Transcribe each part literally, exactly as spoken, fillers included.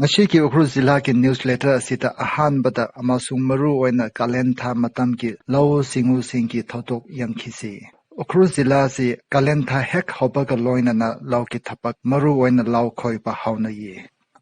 ꯉꯁꯤꯒꯤ ꯎꯈ꯭ꯔꯨꯜ ꯖꯤꯂꯥꯒꯤ ꯅ꯭ꯌꯨꯁꯂꯦꯇꯔ ꯑꯁꯤꯗ ꯑꯍꯥꯟꯕꯗ ꯑꯃꯁꯨꯡ ꯃꯔꯨ ꯑꯣꯏꯅ ꯀꯥꯂꯦꯟ ꯊꯥ ꯃꯇꯝꯒꯤ ꯂꯧꯎ ꯁꯤꯡꯎꯁꯤꯡꯒꯤ ꯊꯧꯗꯣꯛ ꯌꯦꯡꯈꯤꯁꯤ꯫ ꯎꯈ꯭ꯔꯨꯜ ꯖꯤꯂꯥ ꯑꯁꯤ ꯀꯥꯂꯦꯟ ꯊꯥ ꯍꯦꯛ ꯍꯧꯕꯒ ꯂꯣꯏꯅꯅ ꯂꯧꯒꯤ ꯊꯕꯛ, ꯃꯔꯨ ꯑꯣꯏꯅ ꯂꯧ ꯈꯣꯏꯕ ꯍꯧꯅꯩꯌꯦ꯫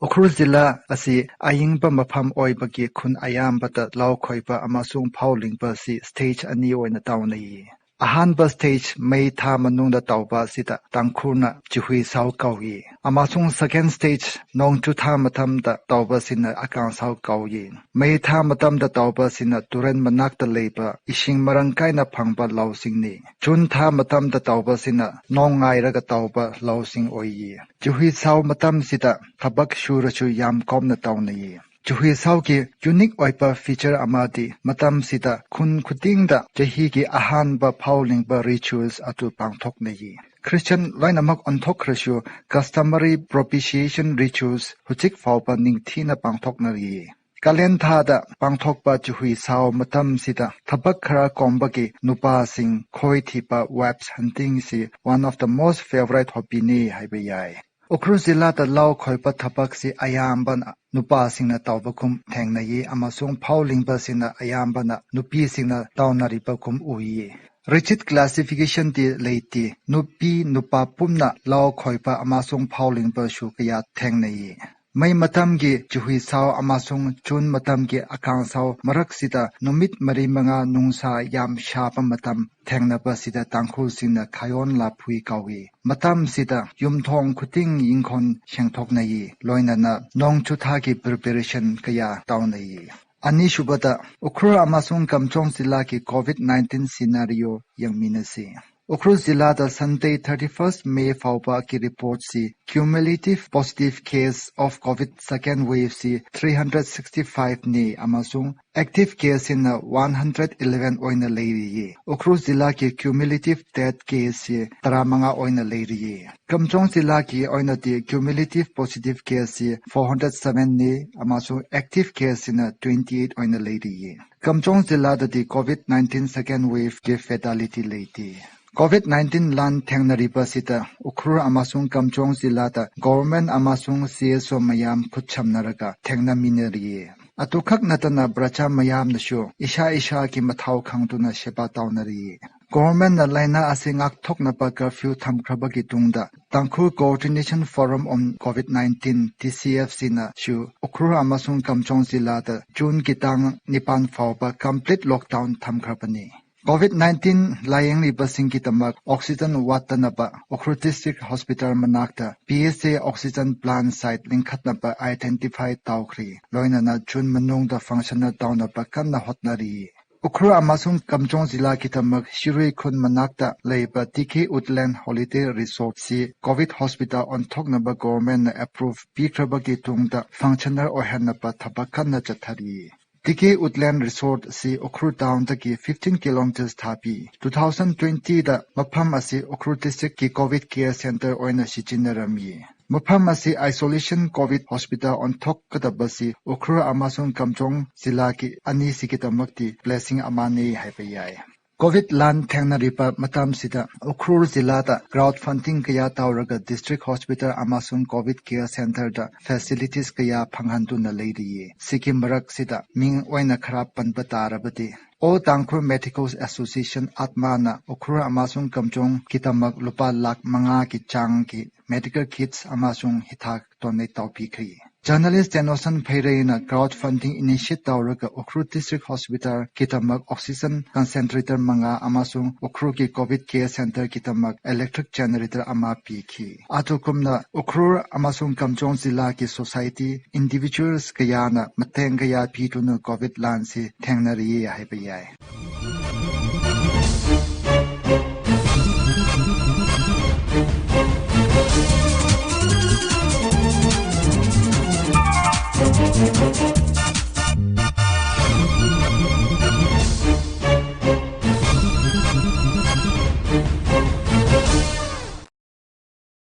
ꯎꯈ꯭ꯔꯨꯜ ꯖꯤꯂꯥ ꯑꯁꯤ ꯑꯏꯪꯕ ꯃꯐꯝ ꯑꯣꯏꯕꯒꯤ ꯈꯨꯟ ꯑꯌꯥꯝꯕꯗ ꯂꯧ ꯈꯣꯏꯕ ꯑꯃꯁꯨꯡ ꯐꯧ ꯂꯤꯡꯕ ꯑꯁꯤ ꯁ꯭ꯇꯦꯖ ꯑꯅꯤ ꯑꯣꯏꯅ ꯇꯧꯅꯩꯌꯦ꯫ ꯑꯍꯥꯟꯕ ꯁ꯭ꯇꯦꯖ ꯃꯦ ꯊꯥ ꯃꯅꯨꯡꯗ ꯇꯧꯕ ꯑꯁꯤꯗ ꯇꯥꯡꯈꯨꯜꯅ ꯆꯨꯍꯨꯏ ꯁꯥꯎ ꯀꯧꯏ, ꯑꯃꯁꯨꯡ ꯁꯦꯀꯦꯟ ꯁ꯭ꯇꯦꯖ ꯅꯣꯡꯖꯨ ꯊꯥ ꯃꯇꯝꯗ ꯇꯧꯕꯁꯤꯅ ꯑꯀꯥꯡ ꯁꯥꯎ ꯀꯧꯏ꯫ ꯃꯦ ꯊꯥ ꯃꯇꯝꯗ ꯇꯧꯕꯁꯤꯅ ꯇꯨꯔꯦꯟ ꯃꯅꯥꯛꯇ ꯂꯩꯕ ꯏꯁꯤꯡ ꯃꯔꯥꯡ ꯀꯥꯏꯅ ꯐꯪꯕ ꯂꯧꯁꯤꯡꯅꯤ꯫ ꯖꯨꯟ ꯊꯥ ꯃꯇꯝꯗ ꯇꯧꯕꯁꯤꯅ ꯅꯣꯡ ꯉꯥꯏꯔꯒ ꯇꯧꯕ ꯂꯧꯁꯤꯡ ꯑꯣꯏꯌꯦ꯫ ꯆꯨꯍꯨꯏ ꯁꯥꯎ ꯃꯇꯝꯁꯤꯗ ꯊꯕꯛ ꯁꯨꯔꯁꯨ ꯌꯥꯝ ꯀꯣꯝꯅ ꯇꯧꯅꯩꯌꯦ꯫ ꯆꯨꯍꯨꯏ ꯁꯥꯎꯒꯤ ꯌꯨꯅꯤꯛ ꯑꯣꯏꯕ ꯐꯤꯆꯔ ꯑꯃꯗꯤ ꯃꯇꯝꯁꯤꯗ ꯈꯨꯟ ꯈꯨꯗꯤꯡꯗ ꯆꯍꯤꯒꯤ ꯑꯍꯥꯟꯕ ꯐꯧ ꯂꯤꯡꯕ ꯔꯤꯆꯨꯋꯜꯁ ꯑꯗꯨ ꯄꯥꯡꯊꯣꯛꯅꯩꯌꯦ꯫ ꯈ꯭ꯔꯤꯁꯇꯤꯌꯟ ꯂꯣꯏꯅꯃꯛ ꯑꯣꯟꯊꯣꯛꯈ꯭ꯔꯁꯨ, customary propitiation rituals ꯍꯧꯖꯤꯛ ꯐꯥꯎꯕ ꯅꯤꯡꯊꯤꯅ ꯄꯥꯡꯊꯣꯛꯅꯔꯤ꯫ ꯀꯥꯂꯦꯟ ꯊꯥꯗ ꯄꯥꯡꯊꯣꯛꯄ ꯆꯨꯍꯨꯏ ꯁꯥꯎ ꯃꯇꯝꯁꯤꯗ ꯊꯕꯛ ꯈꯔ ꯀꯣꯝꯕꯒꯤ ꯅꯨꯄꯥꯁꯤꯡ ꯈꯣꯏ ꯊꯤꯕ, ꯋꯦꯕꯁ ꯍꯟꯇꯤꯡꯁꯤ one of the most favorite hobbyꯅꯤ ꯍꯥꯏꯕ ꯌꯥꯏ꯫ ꯎꯈ꯭ꯔꯨꯜ ꯖꯤꯂꯥꯗ ꯂꯧ ꯈꯣꯏꯕ ꯊꯕꯛꯁꯤ ꯑꯌꯥꯝꯕꯅ ꯅꯨꯄꯥꯁꯤꯡꯅ ꯇꯧꯕꯒꯨꯝ ꯊꯦꯡꯅꯩ, ꯑꯃꯁꯨꯡ ꯐꯧ ꯂꯤꯡꯕꯁꯤꯅ ꯑꯌꯥꯝꯕꯅ ꯅꯨꯄꯤꯁꯤꯡꯅ ꯇꯧꯅꯔꯤꯕꯒꯨꯝ ꯎꯏ꯫ ꯔꯤꯖꯤꯠ ꯀ꯭ꯂꯥꯁꯤꯐꯤꯀꯦꯁꯟꯗꯤ ꯂꯩꯇꯦ꯫ ꯅꯨꯄꯤ ꯅꯨꯄꯥ ꯄꯨꯝꯅ ꯂꯧ ꯈꯣꯏꯕ ꯑꯃꯁꯨꯡ ꯐꯧ ꯂꯤꯡꯕꯁꯨ ꯀꯌꯥ ꯊꯦꯡꯅꯩ꯫ ꯃꯩ ꯃꯇꯝꯒꯤ ꯆꯨꯍꯨꯏ ꯁꯥꯎ ꯑꯃꯁꯨꯡ ꯖꯨꯟ ꯃꯇꯝꯒꯤ ꯑꯀꯥꯡ ꯁꯥꯎ ꯃꯔꯛꯁꯤꯗ ꯅꯨꯃꯤꯠ ꯃꯔꯤ ꯃꯉꯥ ꯅꯨꯡꯁꯥ ꯌꯥꯝ ꯁꯥꯕ ꯃꯇꯝ ꯊꯦꯡꯅꯕꯁꯤꯗ ꯇꯥꯡꯈꯨꯜꯁꯤꯡꯅ ꯈꯥꯌꯣꯟ ꯂꯥꯐꯨꯏ ꯀꯧꯏ꯫ ꯃꯇꯝꯁꯤꯗ ꯌꯨꯝꯊꯣꯡ ꯈꯨꯗꯤꯡ ꯏꯪꯈꯣꯜ ꯁꯦꯡꯗꯣꯛꯅꯩ, ꯂꯣꯏꯅꯅ ꯅꯣꯡꯖꯨ ꯊꯥꯒꯤ ꯄ꯭ꯔꯤꯄꯦꯔꯦꯁꯟ ꯀꯌꯥ ꯇꯧꯅꯩ꯫ ꯑꯅꯤꯁꯨꯕꯗ, ꯎꯈ꯭ꯔꯨꯜ ꯑꯃꯁꯨꯡ ꯀꯝꯆꯣꯡ ꯖꯤꯂꯥꯒꯤ ꯀꯣꯚꯤꯗ ꯅꯥꯏꯟꯇꯤꯟ ꯁꯤꯅꯥꯔꯤꯑꯣ ꯌꯦꯡꯃꯤꯟꯅꯁꯤ꯫ ꯎꯈ꯭ꯔꯨꯜ ꯖꯤꯂꯥꯗ ꯁꯟꯗꯦ ꯊꯥꯔꯇꯤ ꯐꯥꯔꯁꯠ ꯃꯦ ꯐꯥꯎꯕꯒꯤ ꯔꯤꯄꯣꯔꯠꯁꯤ cumulative positive case of COVID second waveꯁꯤ three hundred sixty fiveꯅꯤ, ꯑꯃꯁꯨꯡ active caseꯁꯤꯅ one hundred eleven ꯑꯣꯏꯅ ꯂꯩꯔꯤꯌꯦ꯫ ꯎꯈ꯭ꯔꯨꯜ ꯖꯤꯂꯥꯒꯤ cumulative death caseꯁꯤ ꯇꯔꯥꯃꯉꯥ ꯑꯣꯏꯅ ꯂꯩꯔꯤꯌꯦ꯫ ꯀꯝꯆꯣꯡ ꯖꯤꯂꯥꯒꯤ ꯑꯣꯏꯅꯗꯤ cumulative positive caseꯁꯤ four hundred sevenꯅꯤ, ꯑꯃꯁꯨꯡ active caseꯁꯤꯅ twenty eight ꯑꯣꯏꯅ ꯂꯩꯔꯤꯌꯦ꯫ ꯀꯝꯆꯣꯡ ꯖꯤꯂꯥꯗꯗꯤ ꯀꯣꯚꯤꯗ ꯅꯥꯏꯟꯇꯤꯟ second waveꯀꯤ fatality ꯂꯩꯇꯦ꯫ ꯀꯣꯚꯤꯗ ꯅꯥꯏꯟꯇꯤꯟ ꯂꯥꯟ ꯊꯦꯡꯅꯔꯤꯕꯁꯤꯗ ꯎꯈ꯭ꯔꯨꯜ ꯑꯃꯁꯨꯡ ꯀꯝꯆꯣꯡ ꯖꯤꯂꯥꯗ ꯒꯣꯚꯔꯟꯃꯦꯟꯠ ꯑꯃꯁꯨꯡ ꯁꯤ ꯑꯦꯁ ꯑꯣ ꯃꯌꯥꯝ ꯈꯨꯠꯁꯝꯅꯔꯒ ꯊꯦꯡꯅꯃꯤꯟꯅꯔꯤꯌꯦ꯫ ꯑꯗꯨꯈꯛ ꯅꯠꯇꯅ ꯄ꯭ꯔꯖꯥ ꯃꯌꯥꯝꯅꯁꯨ ꯏꯁꯥ ꯏꯁꯥꯒꯤ ꯃꯊꯧ ꯈꯪꯗꯨꯅ ꯁꯦꯕꯥ ꯇꯧꯅꯔꯤꯌꯦ꯫ ꯒꯣꯚꯔꯟꯃꯦꯟꯠꯅ ꯂꯥꯏꯅꯥ ꯑꯁꯤ ꯉꯥꯛꯊꯣꯛꯅꯕ ꯀꯔꯐ꯭ꯌꯨ ꯊꯝꯈ꯭ꯔꯕꯒꯤ ꯇꯨꯡꯗ Tangkhul Coordination Forum on COVID nineteen, T C F C ꯅꯁꯨ ꯎꯈ꯭ꯔꯨꯜ ꯑꯃꯁꯨꯡ ꯀꯝꯆꯣꯡ ꯖꯤꯂꯥꯗ ꯖꯨꯟꯒꯤ ꯇꯥꯡ ꯅꯤꯄꯥꯟ ꯐꯥꯎꯕ complete lockdown ꯊꯝꯈ꯭ꯔꯕꯅꯤ꯫ ꯀꯣꯚꯤꯗ ꯅꯥꯏꯟꯇꯤꯟ ꯂꯥꯌꯦꯡꯂꯤꯕꯁꯤꯡꯒꯤꯗꯃꯛ oxygen ꯋꯥꯠꯇꯅꯕ ꯎꯈ꯭ꯔꯨꯜ district hospital ꯃꯅꯥꯛꯇ P S A oxygen plant site ꯂꯤꯡꯈꯠꯅꯕ identify ꯇꯧꯈ꯭ꯔꯤ꯫ ꯂꯣꯏꯅꯅ ꯖꯨꯟ ꯃꯅꯨꯡꯗ functional ꯇꯧꯅꯕ ꯀꯟꯅ ꯍꯣꯠꯅꯔꯤ꯫ ꯎꯈ꯭ꯔꯨꯜ ꯑꯃꯁꯨꯡ ꯀꯝꯆꯣꯡ ꯖꯤꯂꯥꯒꯤꯗꯃꯛ ꯁꯤꯔꯨꯏ ꯈꯨꯟ ꯃꯅꯥꯛꯇ ꯂꯩꯕ T K Woodland Holiday Resort ꯁꯤ ꯀꯣꯚꯤꯗ hospital ꯑꯣꯟꯊꯣꯛꯅꯕ ꯒꯣꯚꯔꯟꯃꯦꯟꯠꯅ approve ꯄꯤꯈ꯭ꯔꯕꯒꯤ ꯇꯨꯡꯗ functional ꯑꯣꯏꯍꯟꯅꯕ ꯊꯕꯛ ꯀꯟꯅ ꯆꯠꯊꯔꯤ꯫ T K Woodland Resort ꯁꯤ ꯎꯈ꯭ꯔꯨꯜ town ꯗꯒꯤ fifteen kilometers ꯊꯥꯕꯤ꯫ Two thousand twenty ꯗ ꯃꯐꯝ ꯑꯁꯤ ꯎꯈ꯭ꯔꯨꯜ district ꯀꯤ COVID care center ꯑꯣꯏꯅ ꯁꯤꯖꯤꯟꯅꯔꯝꯃꯤ꯫ ꯃꯐꯝ ꯑꯁꯤ isolation COVID hospital ꯑꯣꯟꯊꯣꯛꯀꯗꯕꯁꯤ ꯎꯈ꯭ꯔꯨꯜ ꯑꯃꯁꯨꯡ ꯀꯝꯆꯣꯡ ꯖꯤꯂꯥꯒꯤ ꯑꯅꯤꯁꯤꯒꯤꯗꯃꯛꯇꯤ blessing ꯑꯃꯅꯤ ꯍꯥꯏꯕ ꯌꯥꯏ꯫ ꯀꯣꯚꯤꯗ ꯂꯥꯟ ꯊꯦꯡꯅꯔꯤꯕ ꯃꯇꯝꯁꯤꯗ ꯎꯈ꯭ꯔꯨꯜ ꯖꯤꯂꯥꯗ crowd funding ꯀꯌꯥ ꯇꯧꯔꯒ district hospital ꯑꯃꯁꯨꯡ COVID care center ꯗ facilities ꯀꯌꯥ ꯐꯪꯍꯟꯗꯨꯅ ꯂꯩꯔꯤꯌꯦ꯫ ꯁꯤꯒꯤ ꯃꯔꯛꯁꯤꯗ ꯃꯤꯡ ꯑꯣꯏꯅ ꯈꯔ ꯄꯟꯕ ꯇꯥꯔꯕꯗꯤ, All Tangkhul Medical Association, ATMA ꯅ ꯎꯈ꯭ꯔꯨꯜ ꯑꯃꯁꯨꯡ ꯀꯝꯆꯣꯡꯒꯤꯗꯃꯛ ꯂꯨꯄꯥ ꯂꯥꯈ ꯃꯉꯥꯒꯤ ꯆꯥꯡꯒꯤ medical kits ꯑꯃꯁꯨꯡ ꯍꯤꯗꯥꯛ donate ꯇꯧꯕꯤꯈ꯭ꯔꯤ꯫ Journalist ꯖꯦꯅꯣꯁꯟ ꯐꯩꯔꯩꯅ crowd funding initiate ꯇꯧꯔꯒ Ukhrul district hospital ꯒꯤꯗꯃꯛ oxygen concentrator ꯃꯉꯥ ꯑꯃꯁꯨꯡ ꯎꯈ꯭ꯔꯨꯜꯒꯤ COVID care center ꯒꯤꯗꯃꯛ electric generator ꯑꯃ ꯄꯤꯈꯤ꯫ ꯑꯗꯨꯒꯨꯝꯅ ꯎꯈ꯭ꯔꯨꯜ ꯑꯃꯁꯨꯡ ꯀꯝꯆꯣꯡ ꯖꯤꯂꯥꯒꯤ society, individuals ꯀꯌꯥꯅ ꯃꯇꯦꯡ ꯀꯌꯥ ꯄꯤꯗꯨꯅ ꯀꯣꯚꯤꯗ ꯂꯥꯟꯁꯤ ꯊꯦꯡꯅꯔꯤ ꯍꯥꯏꯕ ꯌꯥꯏ꯫